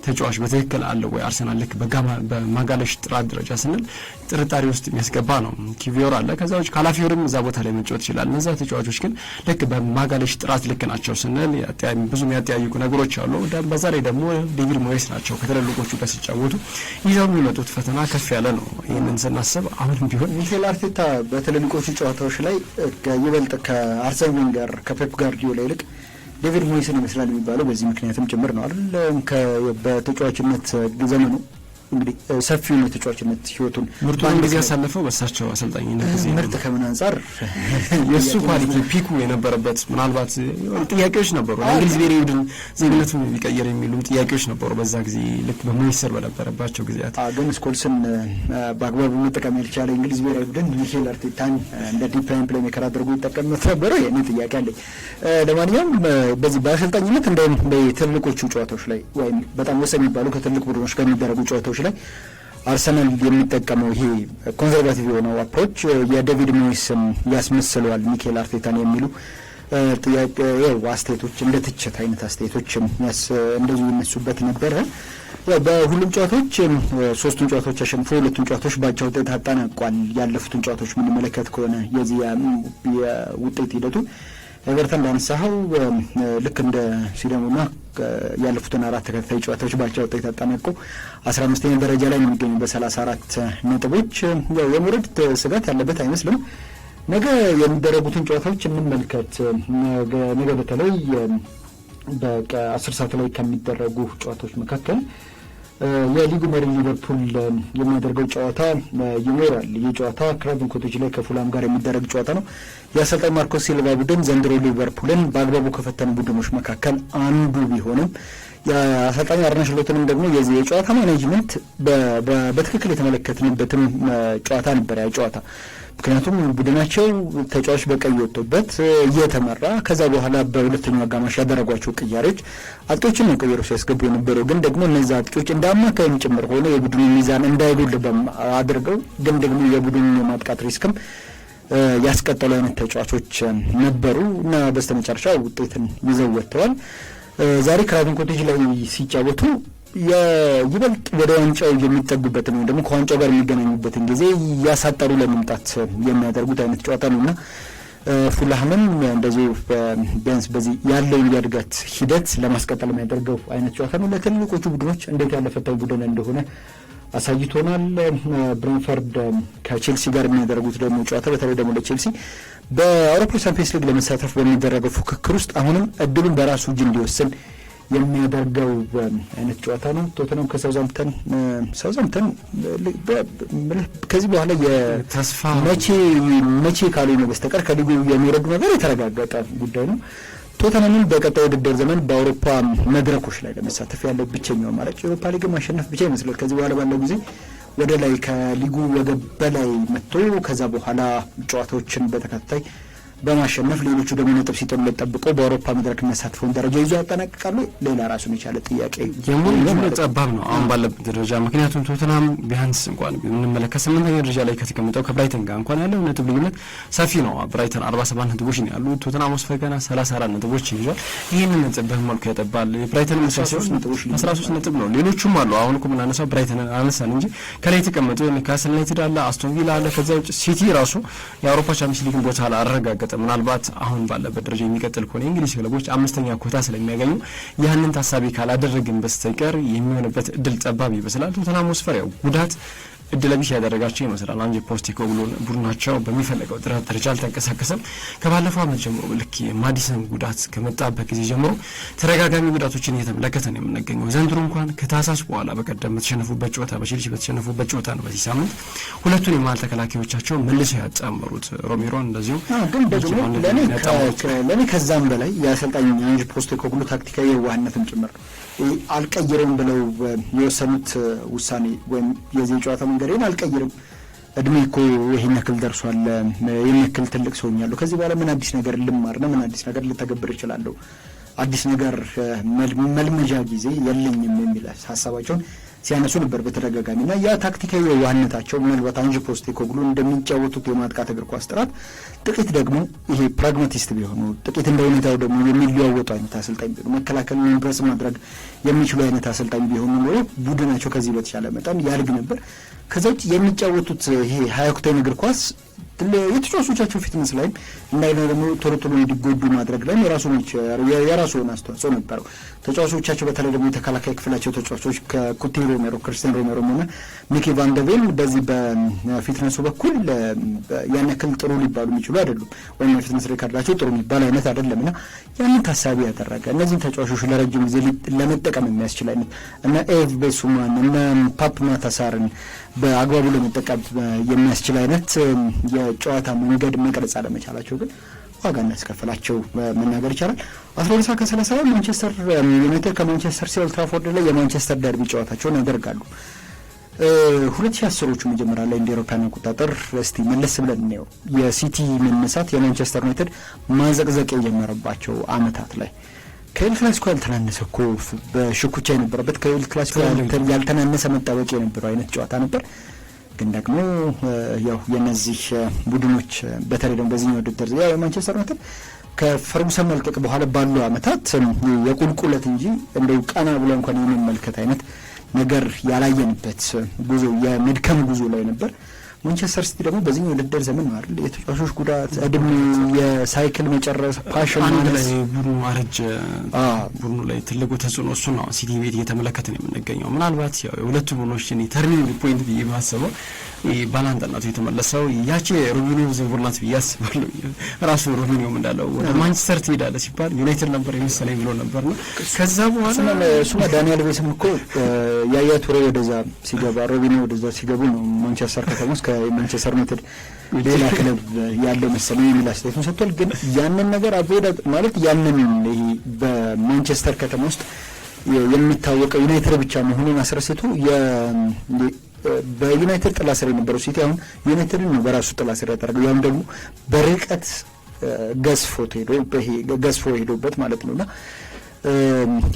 ተጫዋች በትክክል አለው ወይ አርሰናል ልክ በማጋለሽ ጥራት ደረጃ ስንል ጥርጣሬ ውስጥ የሚያስገባ ነው። ኪቪዮር አለ፣ ከዛ ውጭ ካላፊዮርም እዛ ቦታ ላይ መጫወት ይችላል። እነዛ ተጫዋቾች ግን ልክ በማጋለሽ ጥራት ልክ ናቸው ስንል ብዙ የሚያጠያይቁ ነገሮች አሉ። በዛ ላይ ደግሞ ዴቪድ ሞይስ ናቸው ከትልልቆቹ ጋር ሲጫወቱ ይዘው የሚመጡት ፈተና ከፍ ያለ ነው። ይህንን ስናስብ አሁንም ቢሆን ሚኬል አርቴታ በትልልቆቹ ጨዋታዎች ላይ ይበልጥ ከአርሰን ቬንገር ከፔፕ ጋርዲዮላ ይልቅ ዴቪድ ሞይስን ይመስላል የሚባለው በዚህ ምክንያትም ጭምር ነው አይደል? በተጫዋችነት ዘመኑ እንግዲህ ሰፊውን የተጫዋችነት ህይወቱን ምርጡን ጊዜ ያሳለፈው በእሳቸው አሰልጣኝነት ጊዜ ምርጥ ከምን አንጻር የእሱ quality peak ኡ የነበረበት ምናልባት ጥያቄዎች ነበሩ። ለእንግሊዝ ብሔራዊ ቡድን ዜግነቱን ቢቀየር የሚሉም ጥያቄዎች ነበሩ በዛ ጊዜ ልክ በሞይስ ስር በነበረባቸው ጊዜያት። ግን ስኮልስን በአግባቡ መጠቀም ያልቻለ እንግሊዝ ብሔራዊ ቡድን ሚኬል አርቴታን እንደ deep lying playmaker አድርጎ ይጠቀምበት ነበረ። ይህንን ጥያቄ አለኝ። ለማንኛውም በዚህ በአሰልጣኝነት እንደውም በትልቆቹ ጨዋታዎች ላይ ወይም በጣም ወሳኝ የሚባሉ ከትልቅ ቡድኖች ጋር የሚደረጉ ጨዋታዎች ላይ አርሰናል የሚጠቀመው ይሄ conservative የሆነው approach የዴቪድ ሞይስን ያስመስለዋል ሚኬል አርቴታን የሚሉ ጥያቄ አስተያየቶች እንደ ትችት አይነት አስተያየቶች እንደዚሁ ይነሱበት ነበረ። ያው በሁሉም ጨዋታዎች 3ቱን ጨዋታዎች አሸንፎ 2ቱን ጨዋታዎች በአቻ ውጤት አጠናቋል። ያለፉትን ጨዋታዎች የምንመለከት ከሆነ የዚህ የውጤት ሂደቱ ኤቨርተን እንዳነሳኸው ልክ እንደ ሲዳሞና ያለፉትን 4 ተከታታይ ጨዋታዎች በአቻ ውጤት አጠናቆ 15ኛ ደረጃ ላይ ነው የሚገኘው በ34 ነጥቦች። ያው የመውረድ ስጋት ያለበት አይመስልም። ነገ የሚደረጉትን ጨዋታዎች እንመልከት። ነገ በተለይ በ10 ሰዓት ላይ ከሚደረጉ ጨዋታዎች መካከል የሊጉ መሪ ሊቨርፑል የሚያደርገው ጨዋታ ይኖራል። ይህ ጨዋታ ክራቨን ኮቴጅ ላይ ከፉላም ጋር የሚደረግ ጨዋታ ነው። የአሰልጣኝ ማርኮ ሲልቫ ቡድን ዘንድሮ ሊቨርፑልን በአግባቡ ከፈተኑ ቡድኖች መካከል አንዱ ቢሆንም የአሰልጣኝ አርነ ስሎትንም ደግሞ የዚህ የጨዋታ management በትክክል የተመለከትንበትም ጨዋታ ነበር ያ ጨዋታ። ምክንያቱም ቡድናቸው ተጫዋች በቀይ ወጥቶበት እየተመራ ከዛ በኋላ በሁለተኛው አጋማሽ ያደረጓቸው ቅያሬዎች አጥቂዎችን ነው ቀይሮ ሲያስገቡ የነበረው። ግን ደግሞ እነዛ አጥቂዎች እንደ አማካይም ጭምር ሆነ የቡድኑ ሚዛን እንዳይጎል አድርገው ግን ደግሞ የቡድኑ የማጥቃት risk ም ያስቀጠሉ አይነት ተጫዋቾች ነበሩ እና በስተመጨረሻ ውጤትን ይዘው ወጥተዋል። ዛሬ ክራቨን ኮቴጅ ላይ ሲጫወቱ ይበልጥ ወደ ዋንጫው የሚጠጉበትን ወይም ደግሞ ከዋንጫው ጋር የሚገናኙበትን ጊዜ እያሳጠሩ ለመምጣት የሚያደርጉት አይነት ጨዋታ ነው እና ፉልሃምም እንደዚሁ ቢያንስ በዚህ ያለውን የእድገት ሂደት ለማስቀጠል የሚያደርገው አይነት ጨዋታ ነው። ለትልቆቹ ቡድኖች እንዴት ያለ ፈታኝ ቡድን እንደሆነ አሳይቶናል። ብሬንፈርድ ከቼልሲ ጋር የሚያደርጉት ደግሞ ጨዋታ በተለይ ደግሞ ለቼልሲ በአውሮፓ ቻምፒየንስ ሊግ ለመሳተፍ በሚደረገው ፉክክር ውስጥ አሁንም እድሉን በራሱ እጅ እንዲወስን የሚያደርገው አይነት ጨዋታ ነው። ቶተናም ከሳውዛምፕተን፣ ሳውዛምፕተን ከዚህ በኋላ መቼ መቼ ካልሆነ በስተቀር ከሊጉ የሚወረዱ ነገር የተረጋገጠ ጉዳይ ነው። ቶተናምን በቀጣይ ውድድር ዘመን በአውሮፓ መድረኮች ላይ ለመሳተፍ ያለው ብቸኛው አማራጭ የአውሮፓ ሊግ ማሸነፍ ብቻ ይመስላል። ከዚህ በኋላ ባለው ጊዜ ወደ ላይ ከሊጉ ወገብ በላይ መጥቶ ከዛ በኋላ ጨዋታዎችን በተከታታይ በማሸነፍ ሌሎቹ ደግሞ ነጥብ ሲጥሉለት ጠብቀው በአውሮፓ መድረክ የሚያሳትፈውን ደረጃ ይዞ ያጠናቅቃሉ። ሌላ ራሱን የቻለ ጥያቄ የመሆን ጠባብ ነው አሁን ባለበት ደረጃ። ምክንያቱም ቶተንሃም ቢያንስ እንኳን ብንመለከት ስምንተኛ ደረጃ ላይ ከተቀመጠው ከብራይተን ጋር እንኳን ያለው ነጥብ ልዩነት ሰፊ ነው። ብራይተን 47 ነጥቦች ነው ያሉት፣ ቶተንሃም ሆትስፐር ገና 34 ነጥቦች ይዟል። ይህንን ነጥብ በምን መልኩ ያጠባል? ብራይተን 13 ነጥብ ነው። ሌሎቹም አሉ። አሁን እኮ የምናነሳው ብራይተንን አነሳን እንጂ ከላይ የተቀመጡ ኒውካስል ዩናይትድ አለ፣ አስቶን ቪላ አለ። ከዛ ውጭ ሲቲ ራሱ የአውሮፓ ቻምፒየንስ ሊግን ቦታ አላረጋገጠም። ምናልባት አሁን ባለበት ደረጃ የሚቀጥል ከሆነ የእንግሊዝ ክለቦች አምስተኛ ኮታ ስለሚያገኙ ያንን ታሳቢ ካላደረግን በስተቀር የሚሆንበት እድል ጠባብ ይመስላል። ቶተንሃም ሆትስፐር ያው ጉዳት እድለቢስ ያደረጋቸው ይመስላል። አንጄ ፖስቴኮግሉ ቡድናቸው በሚፈለገው ጥራት ደረጃ አልተንቀሳቀሰም። ከባለፈው ዓመት ጀምሮ ልክ የማዲሰን ጉዳት ከመጣበት ጊዜ ጀምሮ ተደጋጋሚ ጉዳቶችን እየተመለከተ ነው የምንገኘው። ዘንድሮ እንኳን ከታህሳስ በኋላ በቀደም በተሸነፉበት ጨዋታ፣ በቼልሲ በተሸነፉበት ጨዋታ ነው በዚህ ሳምንት ሁለቱን የመሀል ተከላካዮቻቸው መልሰው ያጣመሩት ሮሜሮን እንደዚሁ። ግን ደግሞ ለእኔ ከዛም በላይ የአሰልጣኝ አንጅ ፖስቴኮግሉ ታክቲካዊ የዋህነትም ጭምር ነው። አልቀይርም ብለው የወሰኑት ውሳኔ ወይም የዚህ ጨዋታ መንገዴን አልቀይርም፣ እድሜ እኮ ይሄን ያክል ደርሷል፣ ይሄን ያክል ትልቅ ሰው ሆኛለሁ፣ ከዚህ በኋላ ምን አዲስ ነገር ልማር ነው፣ ምን አዲስ ነገር ልተገብር እችላለሁ፣ አዲስ ነገር መልመጃ ጊዜ የለኝም የሚል ሀሳባቸውን ሲያነሱ ነበር በተደጋጋሚ። እና ያ ታክቲካዊ የዋህነታቸው ምናልባት አንጅ ፖስቴኮግሉ እንደሚጫወቱት የማጥቃት እግር ኳስ ጥራት ጥቂት ደግሞ ይሄ pragmatist ቢሆኑ፣ ጥቂት እንደ ሁኔታው ደግሞ የሚለዋወጡ አይነት አሰልጣኝ ቢሆኑ፣ መከላከልን impress ማድረግ የሚችሉ አይነት አሰልጣኝ ቢሆኑ ኖሮ ቡድናቸው ከዚህ በተሻለ መጠን ያድግ ነበር። ከዛ ውጭ የሚጫወቱት ይሄ high octane እግር ኳስ የተጫዋቾቻቸው fitness ላይም እንዳይነ ደግሞ ቶሎ ቶሎ እንዲጎዱ ማድረግ ላይም የራሱ የሆነ አስተዋጽኦ ነበረው። ተጫዋቾቻቸው በተለይ ደግሞ የተከላካይ ክፍላቸው ተጫዋቾች ከኩቲ ሮሜሮ፣ ክርስቲያን ሮሜሮ ሆነ ሚኪ ቫንደቬን በዚህ በ fitness ኡ በኩል ያን ያክል ጥሩ ሊባሉ የሚችሉ አይደሉም፣ ወይም የ fitness record ኣቸው ጥሩ የሚባል አይነት አይደለም። እና ያንን ታሳቢ ያደረገ እነዚህን ተጫዋቾች ለረጅም ጊዜ ለመጠቀም የሚያስችል አይነት እና ኤቭ ቤሱማን እና ፓፕ ማታሳርን በአግባቡ ለመጠቀም የሚያስችል አይነት የጨዋታ መንገድ መቅረጽ አለመቻላቸው ግን ዋጋ እንዳስከፈላቸው መናገር ይቻላል። 12 ሰዓት ከ30 ላይ ማንቸስተር ዩናይትድ ከማንቸስተር ሲቲ ኦልድ ትራፎርድ ላይ የማንቸስተር ደርቢ ጨዋታቸውን ያደርጋሉ። 2010ዎቹ መጀመሪያ ላይ እንደ አውሮፓውያን አቆጣጠር እስቲ መለስ ብለን እንየው። የሲቲ መነሳት የማንቸስተር ዩናይትድ ማዘቅዘቅ የጀመረባቸው አመታት ላይ ከኤል ክላሲኮ ያልተናነሰ እኮ በሽኩቻ የነበረበት፣ ከኤል ክላሲኮ ያልተናነሰ መጠበቅ የነበረው አይነት ጨዋታ ነበር። ግን ደግሞ ያው የነዚህ ቡድኖች በተለይ ደግሞ በዚህኛው ውድድር ያው የማንቸስተር ዩናይትድ ከፈርጉሰን መልቀቅ በኋላ ባሉ አመታት የቁልቁለት እንጂ እንደው ቀና ብሎ እንኳን የመመልከት አይነት ነገር ያላየንበት ጉዞ፣ የመድከም ጉዞ ላይ ነበር። ማንቸስተር ሲቲ ደግሞ በዚህኛው ውድድር ዘመን ነው አይደል የተጫዋቾች ጉዳት፣ እድሜ፣ የ cycle መጨረስ፣ passion አንድ ላይ ቡድኑ አረጀ። ቡድኑ ላይ ትልቁ ተጽዕኖ እሱ ነው። ሲቲ ቤት እየተመለከትን የምንገኘው ምናልባት ያው የሁለቱ ቡድኖች እኔ turning point ብዬ ማስበው ባላንጣነቱ የተመለሰው ያቺ ሮቢኒዮ ዝውውር ናት ብዬ አስባለሁ። ራሱ ሮቢኒዮም እንዳለው ወደ ማንቸስተር ትሄዳለህ ሲባል ዩናይትድ ነበር የመሰለኝ ብሎ ነበርና ከዛ በኋላ እሱማ ዳንኤል አልቬስም እኮ ያያ ቱሬ ወደዛ ሲገባ፣ ሮቢኒዮ ወደዛ ሲገቡ ነው ማንቸስተር ከተማ ውስጥ ከማንቸስተር ዩናይትድ ሌላ ክለብ ያለው መሰለኝ የሚል አስተያየቱን ሰጥቷል። ግን ያንን ነገር avoid ማለት ያንን ይሄ በማንቸስተር ከተማ ውስጥ የሚታወቀው ዩናይትድ ብቻ መሆኑን አስረስቶ በዩናይትድ ጥላ ስር የነበረው ሲቲ አሁን ዩናይትድን ነው በራሱ ጥላ ስር ያደረገው። ያም ደግሞ በርቀት ገዝፎ ሄዶ ገዝፎ ሄዶበት ማለት ነውና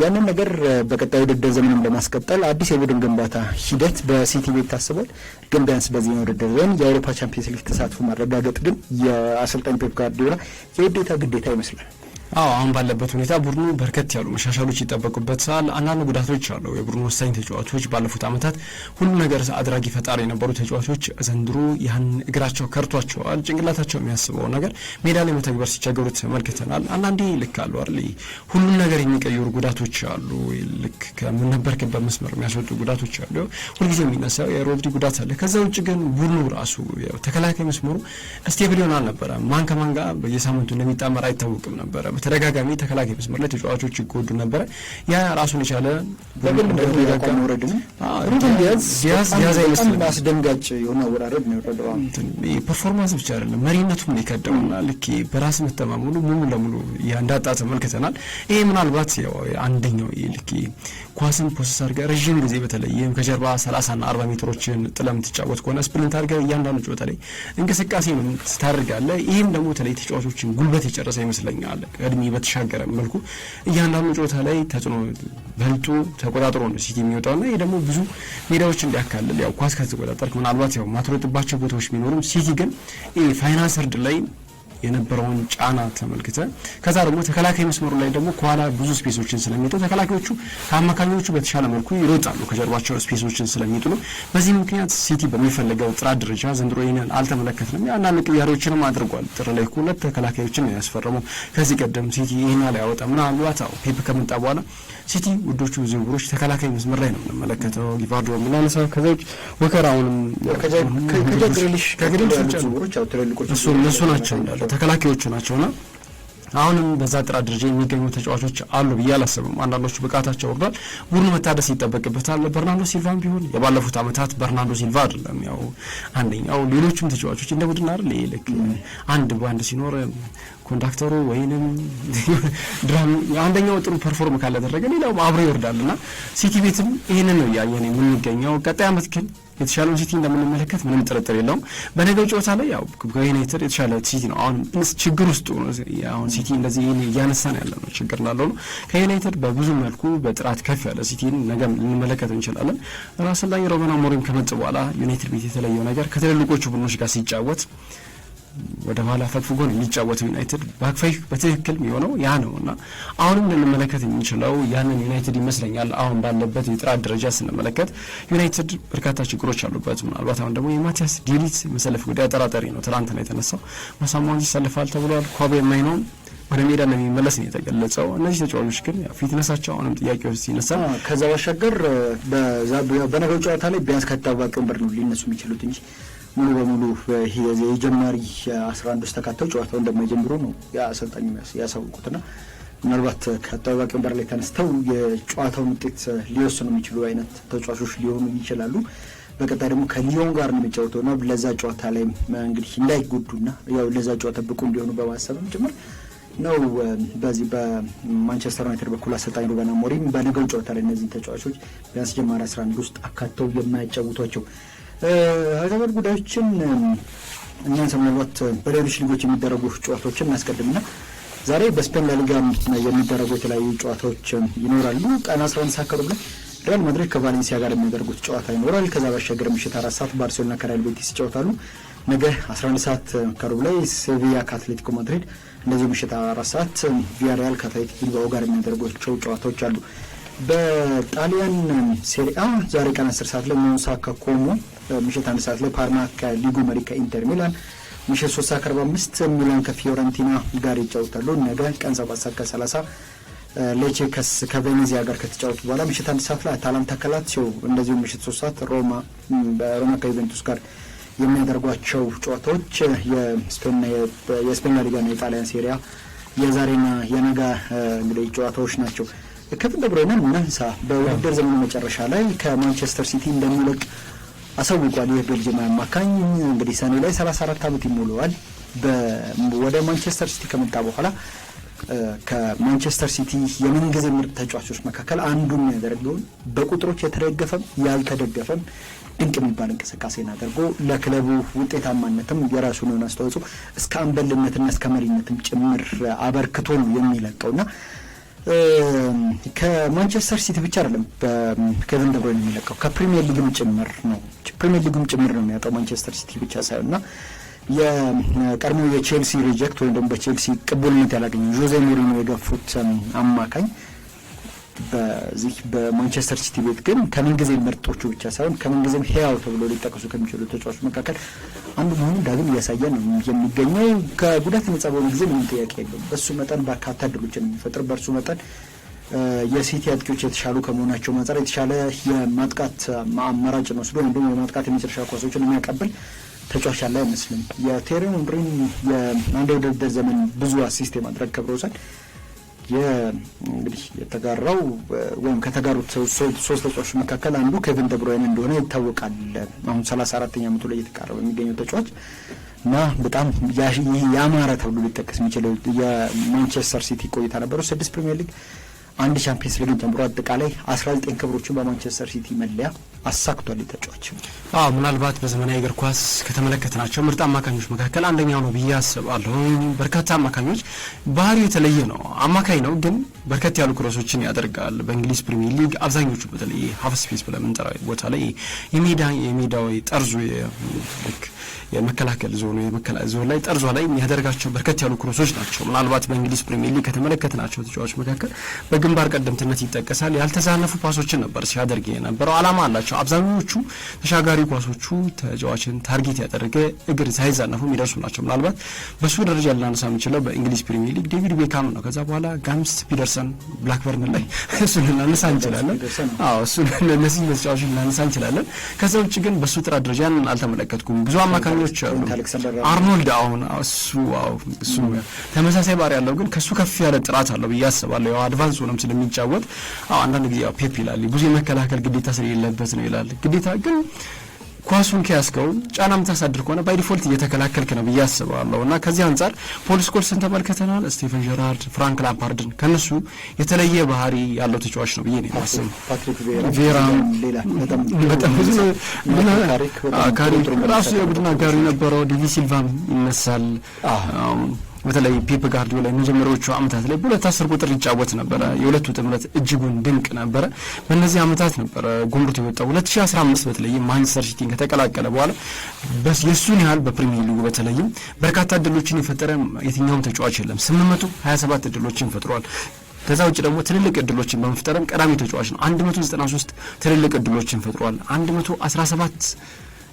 ያንን ነገር በቀጣዩ ውድድር ዘመንም ለማስቀጠል አዲስ የቡድን ግንባታ ሂደት በሲቲ ቤት ታስቧል። ግን ቢያንስ በዚህ ውድድር ዘመን የአውሮፓ ቻምፒየንስ ሊግ ተሳትፎ ማረጋገጥ ግን የአሰልጣኝ ፔፕ ጓርዲዮላ የውዴታ ግዴታ ይመስላል። አዎ፣ አሁን ባለበት ሁኔታ ቡድኑ በርከት ያሉ መሻሻሎች ይጠበቁበታል። አንዳንድ ጉዳቶች አሉ። የቡድኑ ወሳኝ ተጫዋቾች ባለፉት ዓመታት ሁሉ ነገር አድራጊ ፈጣሪ የነበሩ ተጫዋቾች ዘንድሮ ያን እግራቸው ከርቷቸዋል። ጭንቅላታቸው የሚያስበው ነገር ሜዳ ላይ መተግበር ሲቸገሩ ተመልክተናል። አንዳንዴ ልክ አሉ አይደል፣ ሁሉም ነገር የሚቀይሩ ጉዳቶች አሉ። ልክ ከምንነበርክበት መስመር የሚያስወጡ ጉዳቶች አሉ። ሁልጊዜ የሚነሳው የሮድሪ ጉዳት አለ። ከዛ ውጭ ግን ቡድኑ ራሱ ተከላካይ መስመሩ stable ይሆን አልነበረ። ማን ከማን ጋር በየሳምንቱ እንደሚጣመር አይታወቅም ነበረ። በተደጋጋሚ ተከላካይ መስመር ላይ ተጫዋቾች ይጎዱ ነበረ። ያ ራሱን የቻለ ሩበን አስደንጋጭ የሆነ አወራረድ ነው የወረደው። performance ብቻ አይደለም መሪነቱም ነው የከደውና ልክ በራስ መተማመኑ ሙሉ ለሙሉ እንዳጣ ተመልክተናል። ይሄ ምናልባት ያው አንደኛው ልክ ኳስን possess አድርገህ ረዥም ጊዜ በተለይም ከጀርባ 30 እና 40 ሜትሮችን ጥለህ የምትጫወት ከሆነ sprint አድርገህ እያንዳንዱ ጨዋታ ላይ እንቅስቃሴ ታደርጋለህ። ይህም ደግሞ በተለይ ተጫዋቾችን ጉልበት የጨረሰ ይመስለኛል። እድሜ በተሻገረ መልኩ እያንዳንዱ ጨዋታ ላይ ተጽዕኖ በልጦ ተቆጣጥሮ ነው ሲቲ የሚወጣውና ይህ ደግሞ ብዙ ሜዳዎች እንዲያካልል ያው ኳስ ከተቆጣጠርክ ምናልባት ያው ማትሮጥባቸው ቦታዎች ቢኖሩም ሲቲ ግን final third ላይ የነበረውን ጫና ተመልክተ ከዛ ደግሞ ተከላካይ መስመሩ ላይ ደግሞ ከኋላ ብዙ space ኦችን ስለሚጥሉ ተከላካዮቹ ከአማካኞቹ በተሻለ መልኩ ይሮጣሉ፣ ከጀርባቸው space ኦችን ስለሚጥሉ። በዚህ ምክንያት ሲቲ በሚፈልገው ጥራት ደረጃ ዘንድሮ ይህንን አልተመለከትንም። አንዳንድ ቅያሬዎችንም አድርጓል። ጥር ላይ ሁለት ተከላካዮችን ነው ያስፈረመው። ከዚህ ቀደም ሲቲ ይህን ላይ ያወጣ ምናልባት አዎ ፔፕ ከመጣ በኋላ ሲቲ ውዶቹ ዝውውሮች ተከላካይ መስመር ላይ ነው የምንመለከተው። ጊቫርዲዮ የምናነሳው ከዛ ውጭ ወከር አሁንም ከግሪሊሽ እነሱ ናቸው እንዳለ ተከላካዮቹ ናቸውና አሁንም በዛ ጥራት ደረጃ የሚገኙ ተጫዋቾች አሉ ብዬ አላስብም። አንዳንዶቹ ብቃታቸው ወርዷል። ቡድኑ መታደስ ይጠበቅበታል። በርናንዶ ሲልቫም ቢሆን የባለፉት ዓመታት በርናንዶ ሲልቫ አይደለም ያው አንደኛው፣ ሌሎችም ተጫዋቾች እንደ ቡድን አይደል ልክ አንድ ባንድ ሲኖር conductor ኡ ወይንም drum አንደኛው ጥሩ perform ካላደረገ ሌላው አብሮ ይወርዳልና ሲቲ ቤትም ይህንን ነው እያየን የምንገኘው። ቀጣይ ዓመት ግን የተሻለውን ሲቲ እንደምንመለከት ምንም ጥርጥር የለውም። በነገው ጨዋታ ላይ ያው ከዩናይትድ የተሻለ ሲቲ ነው። አሁን ችግር ውስጥ ነው። አሁን ሲቲ እንደዚህ ይሄን እያነሳን ያለ ነው ችግር እንዳለው ነው። ከዩናይትድ በብዙ መልኩ በጥራት ከፍ ያለ ሲቲን ነገ ልንመለከት እንችላለን። ራስን ላይ ሩበን አሞሪም ከመጡ በኋላ ዩናይትድ ቤት የተለየው ነገር ከትልልቆቹ ቡድኖች ጋር ሲጫወት ወደ ኋላ ፈግፍጎ ነው የሚጫወተው ዩናይትድ። back five በትክክል የሚሆነው ያ ነው እና አሁንም ልንመለከት የምንችለው ያንን ዩናይትድ ይመስለኛል። አሁን ባለበት የጥራት ደረጃ ስንመለከት ዩናይትድ በርካታ ችግሮች አሉበት። ምናልባት አሁን ደግሞ የማቲያስ ዲሊት መሰለፍ ጉዳይ አጠራጣሪ ነው። ትናንትና የተነሳው ማሰን ማውንት ይሰልፋል ተብሏል። ኮቤ ማይኖም ወደ ሜዳ እንደሚመለስ ነው የተገለጸው። እነዚህ ተጫዋቾች ግን fitness ኣቸው አሁንም ጥያቄ ውስጥ ይነሳል። ከዛ ባሻገር በነገው ጨዋታ ላይ ቢያንስ ከተጠባባቂ ወንበር ነው ሊነሱ የሚችሉት እንጂ ሙሉ በሙሉ የጀማሪ 11 ውስጥ ተካተው ጨዋታው እንደማይጀምሩ ነው የአሰልጣኙ ያሳውቁትና ምናልባት ከተጠባባቂ ወንበር ላይ ተነስተው የጨዋታውን ውጤት ሊወስኑ የሚችሉ አይነት ተጫዋቾች ሊሆኑ ይችላሉ። በቀጣይ ደግሞ ከሊዮን ጋር ነው የሚጫወተውና ለዛ ጨዋታ ላይ እንግዲህ እንዳይጎዱና ያው ለዛ ጨዋታ ብቁ እንዲሆኑ በማሰብም ጭምር ነው። በዚህ በማንቸስተር ዩናይትድ በኩል አሰልጣኝ ሩበን አሞሪም በነገው ጨዋታ ላይ እነዚህን ተጫዋቾች ቢያንስ ጀማሪ 11 ውስጥ አካተው የማያጫውቷቸው ሀገር ጉዳዮችን እናንሳ። ምናልባት በሌሎች ሊጎች የሚደረጉ ጨዋታዎችን እናስቀድምና ዛሬ በስፔን ላሊጋ የሚደረጉ የተለያዩ ጨዋታዎች ይኖራሉ። ቀን 11 ሰዓት ከሩብ ላይ ሪያል ማድሪድ ከቫሌንሲያ ጋር የሚያደርጉት ጨዋታ ይኖራል። ከዛ ባሻገር ምሽት 4 ሰዓት ባርሴሎና ከሪያል ቤቲስ ይጫወታሉ። ነገ 11 ሰዓት ከሩብ ላይ ሴቪያ ከአትሌቲኮ ማድሪድ፣ እንደዚሁ ምሽት 4 ሰዓት ቪያሪያል ከአትሌቲክ ቢልባኦ ጋር የሚያደርጓቸው ጨዋታዎች አሉ። በጣሊያን ሴሪአ ዛሬ ቀን 10 ሰዓት ላይ ሞንዛ ከኮሞ፣ ምሽት 1 ሰዓት ላይ ፓርማ ከሊጉ መሪ ከኢንተር ሚላን፣ ምሽት 3 ሰዓት ከ45 ሚላን ከፊዮረንቲና ጋር ይጫወታሉ። ነገ ቀን 7 ሰዓት ከ30 ሌቼ ከቬኔዚያ ጋር ከተጫወቱ በኋላ ምሽት 1 ሰዓት ላይ አታላንታ ከላዚዮ፣ እንደዚሁ ምሽት 3 ሰዓት ሮማ በሮማ ከዩቬንቱስ ጋር የሚያደርጓቸው ጨዋታዎች የስፔን ላሊጋና የጣሊያን ሴሪያ የዛሬና የነገ እንግዲህ ጨዋታዎች ናቸው። ኬቪን ደብሮይነን እናንሳ። በውድድር ዘመኑ መጨረሻ ላይ ከማንቸስተር ሲቲ እንደሚለቅ አሳውቋል። ይህ ቤልጅየም አማካኝ እንግዲህ ሰኔ ላይ 34 ዓመት ይሞላዋል። ወደ ማንቸስተር ሲቲ ከመጣ በኋላ ከማንቸስተር ሲቲ የምንጊዜ ምርጥ ተጫዋቾች መካከል አንዱ የሚያደርገውን በቁጥሮች የተደገፈም ያልተደገፈም ድንቅ የሚባል እንቅስቃሴን አድርጎ ለክለቡ ውጤታማነትም የራሱን የሆነ አስተዋጽኦ እስከ አምበልነትና እስከ መሪነትም ጭምር አበርክቶ ነው የሚለቀውና ከማንቸስተር ሲቲ ብቻ አይደለም ኬቪን ደብሮይን የሚለቀው፣ ከፕሪሚየር ሊግም ጭምር ነው። ፕሪሚየር ሊግም ጭምር ነው የሚያጣው፣ ማንቸስተር ሲቲ ብቻ ሳይሆን። እና የቀድሞ የቼልሲ reject ወይም ደግሞ በቼልሲ ቅቡልነት ያላገኘው፣ ጆዜ ሞሪኖ የገፉት አማካኝ በዚህ በማንቸስተር ሲቲ ቤት ግን ከምንጊዜም ምርጦቹ ብቻ ሳይሆን ከምንጊዜም ህያው ተብሎ ሊጠቀሱ ከሚችሉ ተጫዋቾች መካከል አንዱ መሆኑን ዳግም እያሳየ ነው የሚገኘው። ከጉዳት ነጻ በሆነ ጊዜ ምንም ጥያቄ የለውም። በሱ መጠን በርካታ እድሎችን የሚፈጥር፣ በእርሱ መጠን የሲቲ አጥቂዎች የተሻሉ ከመሆናቸው አንጻር የተሻለ የማጥቃት አማራጭን ወስዶ ወይም ደግሞ የማጥቃት የመጨረሻ ኳሶችን የሚያቀብል ተጫዋች ያለ አይመስልም። የቴሪ ኦንሪን የአንድ የውድድር ዘመን ብዙ assist የማድረግ ክብረ ወሰን እንግዲህ የተጋራው ወይም ከተጋሩት ሶስት ተጫዋቾች መካከል አንዱ ኬቪን ደብሮይን እንደሆነ ይታወቃል። አሁን 34ኛ ዓመቱ ላይ እየተቃረበ የሚገኘው ተጫዋች እና በጣም ያማረ ተብሎ ሊጠቀስ የሚችለው የማንቸስተር ሲቲ ቆይታ ነበረው። ስድስት ፕሪሚየር ሊግ፣ አንድ ቻምፒየንስ ሊግን ጨምሮ አጠቃላይ 19 ክብሮችን በማንቸስተር ሲቲ መለያ አሳክቷል ተጫዋች። አዎ፣ ምናልባት በዘመናዊ እግር ኳስ ከተመለከትናቸው ምርጥ አማካኞች መካከል አንደኛው ነው ብዬ አስባለሁ። በርካታ አማካኞች ባህሪው የተለየ ነው። አማካኝ ነው፣ ግን በርከት ያሉ cross ኦችን ያደርጋል። በእንግሊዝ ፕሪሚየር ሊግ አብዛኞቹ በተለይ half space ብለን የምንጠራው ቦታ ላይ የሜዳው ጠርዙ፣ ልክ የመከላከል ዞኑ የመከላከል ዞን ላይ ጠርዟ ላይ የሚያደርጋቸው በርከት ያሉ cross ኦች ናቸው። ምናልባት በእንግሊዝ ፕሪሚየር ሊግ ከተመለከትናቸው ተጫዋቾች መካከል በግንባር ቀደምትነት ይጠቀሳል። ያልተዛነፉ pass ኦችን ነበር ሲያደርግ የነበረው። አላማ አላቸው። አብዛኞቹ ተሻጋሪ ኳሶቹ ተጫዋችን target ያደረገ፣ እግር ሳይዛነፉ የሚደርሱ ናቸው። ምናልባት በሱ ደረጃ ልናነሳ የምንችለው በእንግሊዝ ፕሪሚየር ሊግ ዴቪድ ቤካም ነው። ከዛ በኋላ ጋምስ ፒደርሰን ብላክበርን ላይ እሱን ልናነሳ እንችላለን። አዎ፣ እሱን እነዚህ ተጫዋቾች ልናነሳ እንችላለን። ከዛ ውጭ ግን በሱ ጥራት ደረጃ አልተመለከትኩም። ብዙ አማካኞች አሉ። አርኖልድ አሁን እሱ፣ አዎ፣ እሱ ተመሳሳይ ባህሪ ያለው ግን ከሱ ከፍ ያለ ጥራት አለው ብዬ አስባለሁ። ያው advance ሆኖም ስለሚጫወት፣ አዎ፣ አንዳንድ ጊዜ ያው ፔፕ ይላል፣ ብዙ የመከላከል ግዴታ ስለሌለበት ነው ይላል። ግዴታ ግን ኳሱን ከያዝከው ጫና የምታሳድር ከሆነ by default እየተከላከልክ ነው ብዬ አስባለሁ። እና ከዚህ አንጻር ፖል ስኮልስን ተመልክተናል፣ ስቴፈን ጀራርድ፣ ፍራንክ ላምፓርድን፣ ከነሱ የተለየ ባህሪ ያለው ተጫዋች ነው ብዬ ነው የማስበው። ፓትሪክ ቪዬራ ሌላ በጣም ብዙ ራሱ የቡድን አጋሩ የነበረው ዴቪድ ሲልቫም ይነሳል። በተለይ ፔፕ ጋርዲዮላ የመጀመሪያዎቹ አመታት ላይ በሁለት 10 ቁጥር ይጫወት ነበረ። የሁለቱ ጥምረት እጅጉን ድንቅ ነበረ። በእነዚህ አመታት ነበረ ጎምርቶ የወጣው። 2015 በተለይም ማንቸስተር ሲቲን ከተቀላቀለ በኋላ የእሱን ያህል በፕሪሚየር ሊጉ በተለይም በርካታ እድሎችን የፈጠረ የትኛውም ተጫዋች የለም። 827 እድሎችን ፈጥሯል። ከዛ ውጭ ደግሞ ትልልቅ እድሎችን በመፍጠርም ቀዳሚ ተጫዋች ነው። 193 ትልልቅ እድሎችን ፈጥሯል። 117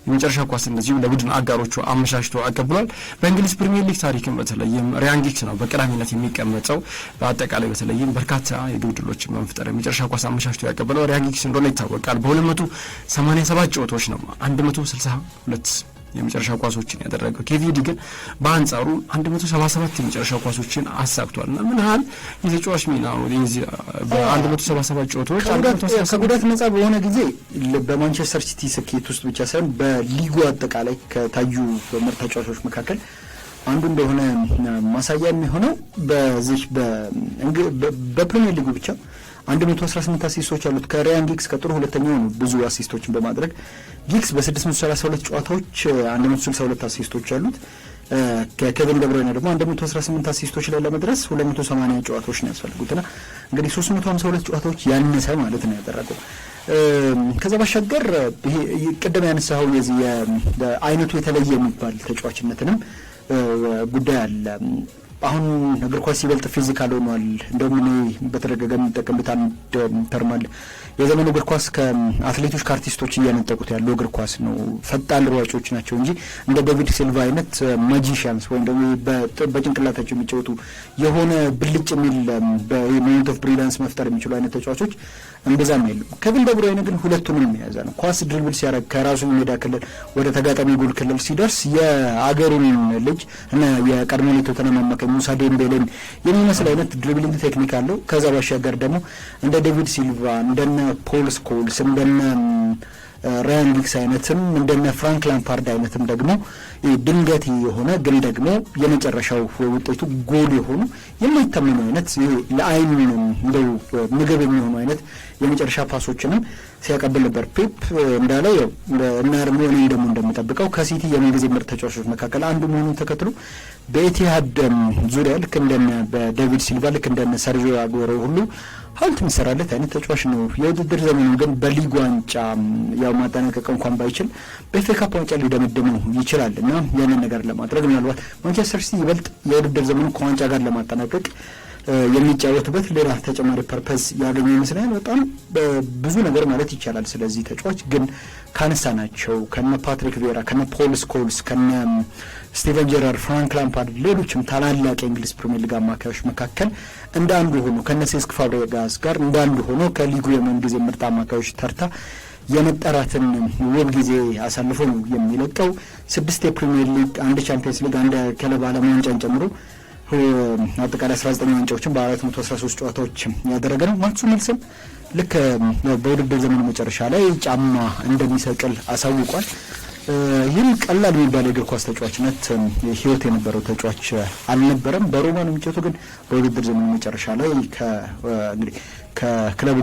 የመጨረሻ ኳስ እንደዚሁ ለቡድን አጋሮቹ አመቻችቶ አቀብሏል። በእንግሊዝ ፕሪሚየር ሊግ ታሪክም በተለይም ሪያን ጊግስ ነው በቀዳሚነት የሚቀመጠው። በአጠቃላይ በተለይም በርካታ የግብ ዕድሎችን በመፍጠር የመጨረሻ ኳስ አመቻችቶ ያቀበለው ሪያን ጊግስ እንደሆነ ይታወቃል። በ287 ጨዋታዎች ነው 162 የመጨረሻ ኳሶችን ያደረገው። ኬቪዲ ግን በአንጻሩ 177 የመጨረሻ ኳሶችን አሳክቷል። እና ምን ያህል የተጫዋች ሚና ነው በ177 ጨዋታዎች? ከጉዳት ነጻ በሆነ ጊዜ በማንቸስተር ሲቲ ስኬት ውስጥ ብቻ ሳይሆን በሊጉ አጠቃላይ ከታዩ ምርጥ ተጫዋቾች መካከል አንዱ እንደሆነ ማሳያ የሚሆነው በዚህ በፕሪሚየር ሊጉ ብቻ 118 assist ኦች አሉት። ከሪያን ጊግስ ቀጥሎ ሁለተኛው ነው ብዙ assist ኦችን በማድረግ። ጊግስ በ632 ጨዋታዎች 162 assist ኦች አሉት። ከኬቪን ደብሮይነ ደግሞ 118 assist ኦች ላይ ለመድረስ 280 ጨዋታዎች ነው ያስፈልጉትና እንግዲህ 352 ጨዋታዎች ያነሰ ማለት ነው ያደረገው። ከዛ ባሻገር ይሄ ቅድም ያነሳኸው የዚህ አይነቱ የተለየ የሚባል ተጫዋችነትንም ጉዳይ አለ። አሁን እግር ኳስ ይበልጥ physical ሆኗል። እንደውም እኔ በተደጋጋሚ የምጠቀምበት አንድ term አለ። የዘመኑ እግር ኳስ ከአትሌቶች ከአርቲስቶች እያነጠቁት ያለው እግር ኳስ ነው። ፈጣን ሯጮች ናቸው እንጂ እንደ ዴቪድ ሲልቫ አይነት magicians ወይም ደግሞ በጭንቅላታቸው የሚጫወቱ፣ የሆነ ብልጭ የሚል moment of brilliance መፍጠር የሚችሉ አይነት ተጫዋቾች እምብዛም የሉም። ኬቪን ደብሮይነ ግን ሁለቱንም የያዘ ነው። ኳስ dribble ሲያደርግ ከራሱ ሜዳ ክልል ወደ ተጋጣሚ ጎል ክልል ሲደርስ የአገሩን ልጅ እና የቀድሞ የቶተንሃም አማካኝ ሙሳ ዴምቤሌን የሚመስል አይነት dribbling technique አለው። ከዛ ባሻገር ደግሞ እንደ ዴቪድ ሲልቫ፣ እንደነ ፖል ስኮልስ፣ እንደነ ራያን ጊግስ አይነትም፣ እንደነ ፍራንክ ላምፓርድ አይነትም ደግሞ ድንገት የሆነ ግን ደግሞ የመጨረሻው ውጤቱ ጎል የሆኑ የማይታመኑ አይነት፣ ለአይን እንደው ምግብ የሚሆኑ አይነት የመጨረሻ pass ኦችንም ሲያቀብል ነበር። ፔፕ እንዳለው ያው እና ደግሞ እኔ ደግሞ እንደምጠብቀው ከሲቲ የምንጊዜ ምርጥ ተጫዋቾች መካከል አንዱ መሆኑን ተከትሎ በኤቲሃድ ዙሪያ ልክ እንደነ በዴቪድ ሲልቫ፣ ልክ እንደነ ሰርጂዮ አጉዌሮ ሁሉ ሐውልት የሚሰራለት አይነት ተጫዋች ነው። የውድድር ዘመኑ ግን በሊግ ዋንጫ ያው ማጠናቀቅ እንኳን ባይችል በኤፍኤ ካፕ ዋንጫ ሊደመድመው ይችላል እና ያንን ነገር ለማድረግ ምናልባት ማንቸስተር ሲቲ ይበልጥ የውድድር ዘመኑ ከዋንጫ ጋር ለማጠናቀቅ የሚጫወትበት ሌላ ተጨማሪ purpose ያገኘ ይመስለኛል። በጣም ብዙ ነገር ማለት ይቻላል ስለዚህ ተጫዋች፣ ግን ካነሳናቸው ከነ ፓትሪክ ቪዬራ፣ ከነ ፖል ስኮልስ፣ ከነ ስቲቨን ጀራርድ፣ ፍራንክ ላምፓርድ፣ ሌሎችም ታላላቅ የእንግሊዝ ፕሪሚየር ሊግ አማካዮች መካከል እንደ አንዱ ሆኖ፣ ከነ ሴስክ ፋብሬጋስ ጋር እንደ አንዱ ሆኖ ከሊጉ የምንጊዜ ምርጥ አማካዮች ተርታ የመጠራትን ውብ ጊዜ አሳልፎ ነው የሚለቀው። 6 የፕሪሚየር ሊግ፣ አንድ ቻምፒየንስ ሊግ፣ አንድ ክለብ ዓለም ዋንጫን ጨምሮ አጠቃላይ 19 ዋንጫዎችን በ413 ጨዋታዎች ያደረገ ነው። ማትስ ሁሜልስም ልክ በውድድር ዘመኑ መጨረሻ ላይ ጫማ እንደሚሰቅል አሳውቋል። ይህም ቀላል የሚባል የእግር ኳስ ተጫዋችነት ሕይወት የነበረው ተጫዋች አልነበረም። በሮማ ነው የሚጫወተው፣ ግን በውድድር ዘመኑ መጨረሻ ላይ እንግዲህ ከክለቡ